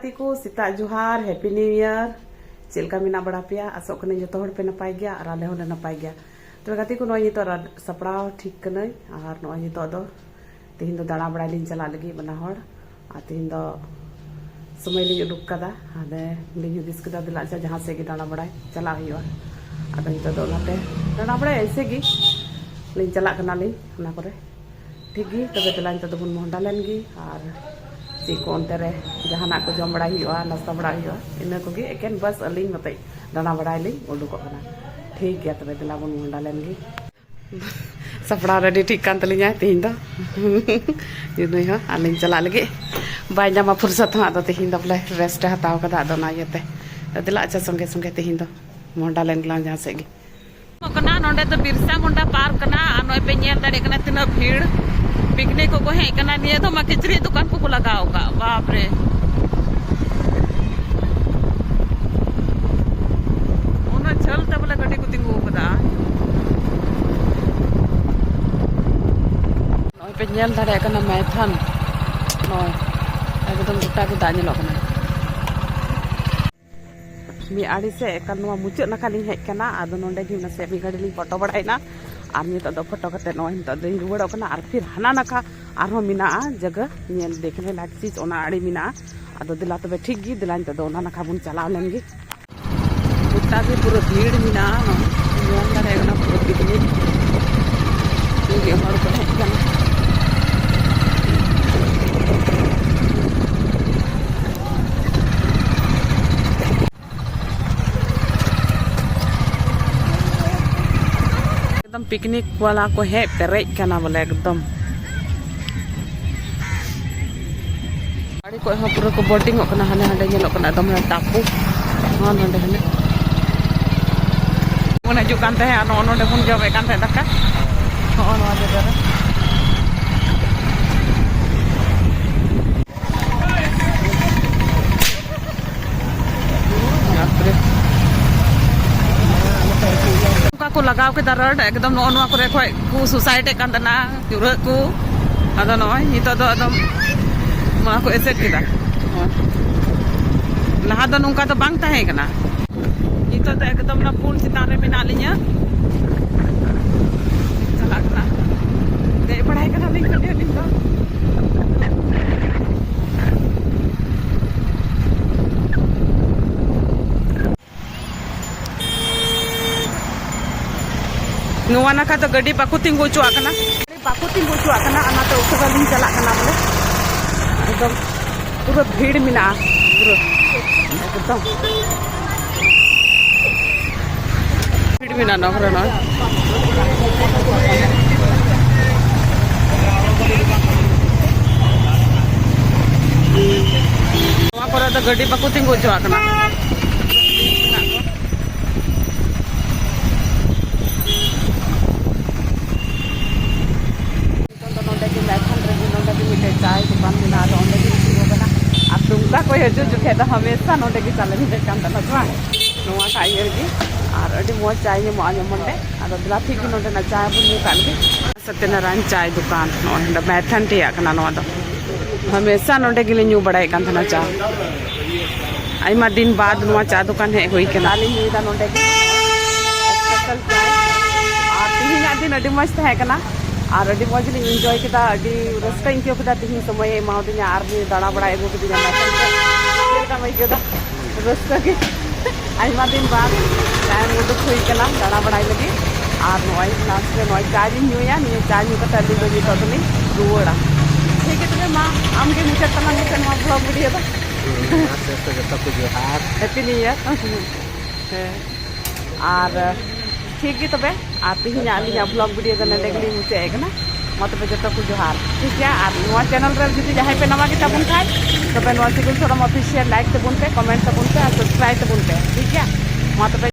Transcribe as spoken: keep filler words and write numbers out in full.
ᱜᱟᱛᱮ ᱠᱚ, ᱥᱮᱛᱟᱜ ᱡᱚᱦᱟᱨ, Happy New Year᱾ ᱪᱮᱫ ᱞᱮᱠᱟ ᱢᱮᱱᱟᱜ ᱵᱟᱲᱟ ᱯᱮᱭᱟ? ᱟᱥᱚᱜ ᱠᱟᱹᱱᱟᱹᱧ ᱡᱚᱛᱚ ᱦᱚᱲ ᱯᱮ ᱱᱟᱯᱟᱭ ᱜᱮᱭᱟ ᱟᱨ ᱟᱞᱮ ᱦᱚᱸᱞᱮ ᱱᱟᱯᱟᱭ ᱜᱮᱭᱟ᱾ ᱛᱚᱵᱮ ᱜᱟᱛᱮ ᱠᱚ, ᱱᱚᱜᱼᱚᱭ ᱱᱤᱛᱚᱜ ᱨᱟ-, ᱥᱟᱯᱲᱟᱣ ᱴᱷᱤᱠ ᱠᱟᱹᱱᱟᱹᱧ ᱟᱨ ᱱᱚᱜᱼᱚᱭ ᱱᱤᱛᱚᱜ ᱫᱚ ᱛᱮᱦᱮᱧ ᱫᱚ ᱫᱟᱬᱟ ᱵᱟᱲᱟᱭ ᱞᱤᱧ ᱪᱟᱞᱟᱜ ᱞᱟᱹᱜᱤᱫ ᱵᱟᱱᱟ ᱦᱚᱲ᱾ ᱟᱨ ᱛᱮᱦᱮᱧ ᱫᱚ ᱥᱚᱢᱚᱭ ᱞᱤᱧ ᱩᱰᱩᱠ ᱠᱟᱫᱟ, ᱟᱫᱚ ᱞᱤᱧ ᱦᱩᱫᱤᱥ ᱠᱮᱫᱟ ᱫᱮᱞᱟ ᱟᱪᱪᱷᱟ ᱡᱟᱦᱟᱸ ᱥᱮᱫ ᱜᱮ ᱫᱟᱬᱟ ᱵᱟᱲᱟᱭ ᱪᱟᱞᱟᱜ ᱦᱩᱭᱩᱜᱼᱟ᱾ ᱟᱫᱚ ᱱᱤᱛᱚᱜ ᱫᱚ ᱚᱱᱟᱛᱮ ᱫᱟᱬᱟ ᱵᱟᱲᱟᱭ ᱮᱭᱥᱮ ᱜᱮ ᱞᱤᱧ ᱪᱟᱞᱟᱜ ᱠᱟᱱᱟᱞᱤᱧ ᱚᱱᱟ ᱠᱚᱨᱮ᱾ ᱴᱷᱤᱠ ᱜᱮ, ᱛᱚᱵᱮ ᱫᱮᱞᱟ ᱱᱤᱛᱚᱜ ᱫᱚᱵᱚᱱ ᱢᱚᱦᱰᱟ ᱞᱮᱱ ᱜᱮ ᱟᱨ ᱪᱮᱫ ᱠᱚ ᱚᱱᱛᱮ ᱨᱮ ᱡᱟᱦᱟᱱᱟᱜ ᱠᱚ ᱡᱚᱢ ᱵᱟᱲᱟᱭ ᱦᱩᱭᱩᱜᱼᱟ, ᱱᱟᱥᱛᱟ ᱵᱟᱲᱟᱭ ᱦᱩᱭᱩᱜᱼᱟ, ᱤᱱᱟᱹ ᱠᱚᱜᱮ᱾ ᱮᱠᱮᱱ ᱵᱟᱥ ᱟᱹᱞᱤᱧ ᱢᱚᱛᱚᱡ ᱫᱟᱬᱟ ᱵᱟᱲᱟᱭ ᱞᱤᱧ ᱩᱰᱩᱠᱚᱜ ᱠᱟᱱᱟ᱾ ᱴᱷᱤᱠ ᱜᱮᱭᱟ, ᱛᱚᱵᱮ ᱫᱮᱞᱟ ᱵᱚᱱ ᱢᱚᱦᱰᱟ ᱞᱮᱱ ᱜᱮ᱾ ᱥᱟᱯᱲᱟᱣ ᱨᱮᱰᱤ ᱴᱷᱤᱠ ᱠᱟᱱ ᱛᱟᱹᱞᱤᱧᱟ ᱛᱮᱦᱮᱧ ᱫᱚ᱾ ᱱᱩᱭ ᱦᱚᱸ ᱟᱹᱞᱤᱧ ᱪᱟᱞᱟᱜ ᱞᱟᱹᱜᱤᱫ ᱵᱟᱭ ᱧᱟᱢᱟ ᱯᱷᱩᱨᱥᱚᱛ ᱦᱚᱸ, ᱟᱫᱚ ᱛᱮᱦᱮᱧ ᱫᱚ ᱵᱚᱞᱮ ᱨᱮᱥᱴ ᱮ ᱦᱟᱛᱟᱣ ᱠᱟᱫᱟ, ᱟᱫᱚ ᱚᱱᱟ ᱤᱭᱟᱹᱛᱮ᱾ ᱛᱚ ᱫᱮᱞᱟ ᱟᱪᱪᱷᱟ, ᱥᱚᱸᱜᱮ ᱥᱚᱸᱜᱮ ᱛᱮᱦᱮᱧ ᱫᱚ ᱢᱚᱦᱰᱟ ᱞᱮᱱ ᱜᱮᱞᱟᱝ ᱡᱟᱦᱟᱸ ᱥᱮᱫ ᱜᱮ᱾ ᱠᱟᱱᱟ, ᱱᱚᱰᱮ ᱫᱚ ᱵᱤᱨᱥᱟ ᱢᱩᱱᱰᱟ ᱯᱟᱨᱠ ᱠᱟᱱᱟ ᱟᱨ ᱱᱚᱜᱼᱚᱭ ᱯᱮ ᱧᱮᱞ ᱫᱟᱲᱮᱭᱟᱜ ᱠᱟᱱᱟ ᱛᱤᱱᱟᱹᱜ ᱵᱷᱤᱲ᱾ ᱯᱤᱠᱱᱤᱠ ᱠᱚᱠᱚ ᱦᱮᱡ ᱠᱟᱱᱟ, ᱱᱤᱭᱟᱹ ᱫᱚ ᱢᱟ ᱠᱤᱪᱨᱤᱡ ᱫᱚᱠᱟᱱ ᱠᱚᱠᱚ ᱞᱟᱜᱟᱣ ᱟᱠᱟᱫ, ᱵᱟᱯ ᱨᱮ᱾ ᱩᱱᱟᱹᱜ ᱡᱷᱟᱹᱞ ᱛᱮ ᱵᱚᱞᱮ ᱜᱟᱹᱰᱤ ᱠᱚ ᱛᱤᱸᱜᱩ ᱟᱠᱟᱫᱟ᱾ ᱱᱚᱜᱼᱚᱭ ᱯᱮ ᱧᱮᱞ ᱫᱟᱲᱮᱭᱟᱜ ᱠᱟᱱᱟ ᱢᱟᱭᱛᱷᱚᱱ, ᱱᱚᱜᱼᱚᱭ ᱮᱠᱫᱚᱢ ᱜᱚᱴᱟ ᱜᱮ ᱫᱟᱜ ᱧᱮᱞᱚᱜ ᱠᱟᱱᱟ᱾ ᱢᱤᱫ ᱟᱲᱮ ᱥᱮᱫ ᱮᱠᱟᱞ ᱱᱚᱣᱟ ᱢᱩᱪᱟᱹᱫ ᱱᱟᱠᱷᱟ ᱞᱤᱧ ᱦᱮᱡ ᱠᱟᱱᱟ, ᱟᱫᱚ ᱱᱚᱰᱮ ᱜᱮ ᱱᱟᱥᱮ ᱢᱤᱫ ᱜᱷᱟᱹᱲᱤ ᱞᱤᱧ ᱯᱷᱳᱴᱳ ᱵᱟᱲᱟᱭᱮᱱᱟ᱾ ᱟᱨ ᱱᱤᱛᱚᱜ ᱫᱚ ᱯᱷᱳᱴᱳ ᱠᱟᱛᱮ ᱱᱚᱜᱼᱚᱭ ᱱᱤᱛᱚᱜ ᱫᱚᱧ ᱨᱩᱣᱟᱹᱲᱚᱜ ᱠᱟᱱᱟ᱾ ᱟᱨ ᱯᱷᱤᱨ ᱦᱟᱱᱟ ᱱᱟᱠᱷᱟ ᱟᱨᱦᱚᱸ ᱢᱮᱱᱟᱜᱼᱟ ᱡᱟᱭᱜᱟ ᱧᱮᱞ ᱫᱮᱠᱷᱱᱮ ᱞᱟᱭᱤᱠ ᱪᱤᱡᱽ, ᱚᱱᱟ ᱟᱲᱮ ᱢᱮᱱᱟᱜᱼᱟ᱾ ᱟᱫᱚ ᱫᱮᱞᱟ ᱛᱚᱵᱮ ᱴᱷᱤᱠ ᱜᱮ, ᱫᱮᱞᱟ ᱱᱤᱛᱚᱜ ᱫᱚ ᱚᱱᱟ ᱱᱟᱠᱷᱟ ᱵᱚᱱ ᱪᱟᱞᱟᱣ ᱞᱮᱱ ᱜᱮ᱾ ᱜᱚᱴᱟ ᱜᱮ ᱯᱩᱨᱟᱹ ᱵᱷᱤᱲ ᱢᱮᱱᱟᱜᱼᱟ, ᱧᱮᱞ ᱫᱟᱲᱮᱭᱟᱜ ᱠᱟᱱᱟ ᱯᱩᱨᱟᱹ ᱯᱤᱠᱱᱤᱠ ᱞᱟᱹᱜᱤᱫ ᱦᱚᱲ ᱠᱚ ᱦᱮᱡ ᱠᱟᱱᱟ᱾ ᱮᱠᱫᱚᱢ ᱯᱤᱠᱱᱤᱠ ᱵᱟᱞᱟ ᱠᱚ ᱦᱮᱡ ᱯᱮᱨᱮᱡ ᱠᱟᱱᱟ ᱵᱚᱞᱮ ᱮᱠᱫᱚᱢ᱾ ᱜᱟᱹᱰᱤ ᱠᱚ ᱦᱚᱸ ᱯᱩᱨᱟᱹ ᱠᱚ ᱵᱳᱴᱤᱝ ᱚᱜ ᱠᱟᱱᱟ, ᱦᱟᱱᱮ ᱦᱟᱸᱰᱮ ᱧᱮᱞᱚᱜ ᱠᱟᱱᱟ ᱮᱠᱫᱚᱢ ᱦᱟᱱᱮ ᱴᱟᱯᱩ, ᱦᱚᱸ ᱱᱚᱸᱰᱮ ᱦᱟᱱᱮ ᱵᱚᱱ ᱦᱤᱡᱩᱜ ᱠᱟᱱ ᱛᱟᱦᱮᱸᱫ, ᱱᱚᱜᱼᱚ ᱱᱚᱸᱰᱮ ᱵᱚᱱ ᱡᱚᱢᱮᱫ ᱠᱟᱱ ᱛᱟᱦᱮᱸᱫ ᱫᱟᱠᱟ, ᱱᱚᱜᱼᱚ ᱱᱚᱣᱟ ᱡᱟᱭᱜᱟ ᱨᱮ᱾ ᱵᱟᱯᱨᱮ᱾ ᱚᱱᱠᱟ ᱠᱚ ᱞᱟᱜᱟᱣ ᱠᱮᱫᱟ ᱨᱟᱹᱰ, ᱮᱠᱫᱚᱢ ᱱᱚᱜᱼᱚ ᱱᱚᱣᱟ ᱠᱚᱨᱮ ᱠᱷᱚᱡ ᱠᱚ ᱥᱩᱥᱟᱭᱤᱰ ᱮᱫ ᱠᱟᱱ ᱛᱟᱦᱮᱱᱟ, ᱧᱩᱨᱦᱟᱹᱜ ᱠᱚ᱾ ᱟᱫᱚ ᱱᱚᱜᱼᱚᱭ ᱱᱤᱛᱚᱜ ᱫᱚ ᱮᱠᱫᱚᱢ ᱱᱚᱣᱟ ᱠᱚ ᱮᱥᱮᱫ ᱠᱮᱫᱟ᱾ ᱱᱚᱜᱼᱚᱭ᱾ ᱞᱟᱦᱟ ᱫᱚ ᱱᱚᱝᱠᱟ ᱫᱚ ᱵᱟᱝ ᱛᱟᱦᱮᱸ ᱠᱟᱱᱟ᱾ ᱱᱤᱛᱚᱜ ᱫᱚ ᱮᱠᱫᱚᱢ ᱚᱱᱟ ᱯᱩᱞ ᱪᱮᱛᱟᱱ ᱨᱮ ᱢᱮᱱᱟᱜ ᱞᱤᱧᱟ᱾ ᱪᱟᱞᱟᱜ ᱠᱟᱱᱟ᱾ ᱫᱮᱡ ᱵᱟᱲᱟᱭ ᱠᱟᱱᱟᱞᱤᱧ ᱠᱟᱹᱴᱤᱡ ᱟᱹᱞᱤᱧ ᱫᱚ᱾ ᱱᱚᱣᱟ ᱱᱟᱠᱷᱟ ᱫᱚ ᱜᱟᱹᱰᱤ ᱵᱟᱠᱚ ᱛᱤᱸᱜᱩ ᱦᱚᱪᱚᱣᱟᱜ ᱠᱟᱱᱟ᱾ ᱵᱟᱠᱚ ᱛᱤᱸᱜᱩ ᱦᱚᱪᱚᱣᱟᱜ ᱠᱟᱱᱟ, ᱚᱱᱟᱛᱮ ᱩᱥᱟᱹᱨᱟ ᱞᱤᱧ ᱪᱟᱞᱟᱜ ᱠᱟᱱᱟ ᱵᱚᱞᱮ᱾ ᱮᱠᱫᱚᱢ ᱯᱩᱨᱟᱹ ᱵᱷᱤᱲ ᱢᱮᱱᱟᱜᱼᱟ, ᱯᱩᱨᱟᱹ ᱮᱠᱫᱚᱢ ᱵᱷᱤᱲ ᱢᱮᱱᱟᱜᱼᱟ ᱱᱚᱣᱟ ᱠᱚᱨᱮ᱾ ᱱᱚᱜᱼᱚᱭ ᱱᱚᱣᱟ ᱠᱚᱨᱮ ᱫᱚ ᱜᱟᱹᱰᱤ ᱵᱟᱠᱚ ᱛᱤᱸᱜᱩ ᱦᱚᱪᱚᱣᱟᱜ ᱠᱟᱱᱟ᱾ ᱱᱤᱛᱚᱝ ᱫᱚ ᱱᱚᱰᱮ ᱜᱮ ᱢᱟᱭᱛᱷᱚᱱ ᱨᱮᱜᱮ ᱱᱚᱰᱮ ᱜᱮ ᱢᱤᱫᱴᱮᱡ ᱪᱟᱭ ᱫᱚᱠᱟᱱ ᱢᱮᱱᱟᱜᱼᱟ, ᱟᱫᱚ ᱚᱸᱰᱮ ᱜᱮ ᱤᱥᱤᱱ ᱠᱟᱱᱟ᱾ ᱟᱨ ᱫᱩᱢᱠᱟ ᱠᱚ ᱦᱤᱡᱩᱜ ᱡᱚᱠᱷᱮᱡ ᱫᱚ ᱦᱟᱢᱮᱥᱟ ᱱᱚᱰᱮ ᱜᱮ ᱪᱟᱞᱮ ᱢᱤᱫᱴᱮᱡ ᱠᱟᱱ ᱛᱟᱦᱮᱱᱟ ᱥᱮ ᱵᱟᱝ? ᱱᱚᱣᱟ ᱴᱟᱜ ᱤᱭᱟᱹ ᱨᱮᱜᱮ᱾ ᱟᱨ ᱟᱹᱰᱤ ᱢᱚᱡᱽ ᱪᱟᱭ ᱧᱟᱢᱚᱜᱼᱟ ᱱᱚᱰᱮ᱾ ᱟᱫᱚ ᱫᱮᱞᱟ ᱴᱷᱤᱠ ᱜᱮ ᱱᱚᱰᱮᱱᱟᱜ ᱪᱟᱭ ᱵᱚᱱ ᱧᱩ ᱠᱟᱜ ᱞᱮᱜᱮ᱾ ᱥᱚᱛᱭᱚᱱᱟᱨᱟᱭᱚᱱ ᱪᱟᱭ ᱫᱚᱠᱟᱱ ᱱᱚᱜᱼᱚᱭ ᱱᱚᱰᱮ ᱢᱟᱭᱛᱷᱟᱱ ᱴᱷᱮᱭᱟᱜ ᱠᱟᱱᱟ ᱱᱚᱣᱟ ᱫᱚ᱾ ᱦᱟᱢᱮᱥᱟ ᱱᱚᱰᱮ ᱜᱮᱞᱮ ᱧᱩ ᱵᱟᱲᱟᱭᱮᱫ ᱠᱟᱱ ᱛᱟᱦᱮᱱᱟ ᱪᱟ᱾ ᱟᱭᱢᱟ ᱫᱤᱱ ᱵᱟᱫ ᱱᱚᱣᱟ ᱪᱟ ᱫᱚᱠᱟᱱ ᱦᱮᱡ ᱦᱩᱭ ᱠᱟᱱᱟ᱾ ᱪᱟ ᱞᱮ ᱧᱩᱭᱮᱫᱟ ᱱᱚᱰᱮ ᱜᱮ, special ᱪᱟ᱾ ᱟᱨ ᱛᱤᱦᱤᱧᱟᱜ ᱫᱤᱱ ᱟᱹᱰᱤ ᱢᱚᱡᱽ ᱛᱟᱦᱮᱸ ᱠᱟᱱᱟ, ᱟᱨ ᱟᱹᱰᱤ ᱢᱚᱡᱽ ᱞᱤᱧ enjoy ᱠᱮᱫᱟ, ᱟᱹᱰᱤ ᱨᱟᱹᱥᱠᱟᱹᱧ ᱟᱹᱭᱠᱟᱹᱣ ᱠᱮᱫᱟ᱾ ᱛᱤᱦᱤᱧ ᱥᱚᱢᱚᱭᱮ ᱮᱢᱟᱣᱟᱫᱤᱧᱟ ᱟᱨ ᱞᱤᱧ ᱫᱟᱬᱟ ᱵᱟᱲᱟ ᱟᱹᱜᱩ ᱠᱮᱫᱤᱧᱟ ᱢᱟᱭᱛᱷᱚᱱ ᱛᱮ᱾ ᱪᱮᱫ ᱞᱮᱠᱟᱢ ᱟᱹᱭᱠᱟᱹᱣ ᱫᱟ? ᱨᱟᱹᱥᱠᱟᱹ ᱜᱮ᱾ ᱟᱭᱢᱟ ᱫᱤᱱ ᱵᱟᱫ time ᱩᱰᱩᱠ ᱦᱩᱭ ᱠᱟᱱᱟ ᱫᱟᱬᱟ ᱵᱟᱲᱟᱭ ᱞᱟᱹᱜᱤᱫ᱾ ᱟᱨ ᱱᱚᱜᱼᱚᱭ last ᱨᱮ ᱱᱚᱜᱼᱚᱭ ᱪᱟ ᱞᱤᱧ ᱧᱩᱭᱟ, ᱱᱤᱭᱟᱹ ᱪᱟ ᱧᱩ ᱠᱟᱛᱮ ᱟᱹᱞᱤᱧ ᱫᱚ ᱱᱤᱛᱚᱜ ᱫᱚᱞᱤᱧ ᱨᱩᱣᱟᱹᱲᱟ᱾ ᱴᱷᱤᱠ ᱜᱮᱭᱟ ᱛᱚᱵᱮ, ᱢᱟ ᱟᱢ ᱜᱮ ᱢᱩᱪᱟᱹᱫ ᱛᱟᱞᱟᱝ ᱢᱮᱥᱮ ᱱᱚᱣᱟ vlog video ᱫᱚ᱾ ᱦᱩᱸ, ᱢᱟ ᱥᱮᱥ ᱨᱮ ᱡᱚᱛᱚ ᱠᱚ ᱡᱚᱦᱟᱨ᱾ Happy New Year᱾ ᱦᱮᱸ᱾ ᱟᱨ ᱴᱷᱤᱠ ᱜᱮ ᱛᱚᱵᱮ, ᱟᱨ ᱛᱤᱦᱤᱧᱟᱜ ᱟᱹᱞᱤᱧᱟᱜ vlog video ᱫᱚ ᱱᱚᱰᱮ ᱜᱮᱞᱤᱧ ᱢᱩᱪᱟᱹᱫ ᱮᱫ ᱠᱟᱱᱟ᱾ ᱢᱟ ᱛᱚᱵᱮ ᱡᱚᱛᱚ ᱠᱚ ᱡᱚᱦᱟᱨ, ᱴᱷᱤᱠ ᱜᱮᱭᱟ? ᱟᱨ ᱱᱚᱣᱟ channel ᱨᱮ ᱡᱩᱫᱤ ᱡᱟᱦᱟᱸᱭ ᱯᱮ ᱱᱟᱣᱟ ᱜᱮ ᱛᱟᱵᱚᱱ ᱠᱷᱟᱡ, ᱛᱚᱵᱮ ᱱᱚᱣᱟ ᱥᱤᱵᱤᱞ ᱥᱚᱲᱚᱢ official like ᱛᱟᱵᱚᱱ ᱯᱮ, comment ᱛᱟᱵᱚᱱ ᱯᱮ ᱟᱨ subscribe ᱛᱟᱵᱚᱱ ᱯᱮ, ᱴᱷᱤᱠ ᱜᱮᱭᱟ? ᱢᱟ ᱛᱚᱵᱮ᱾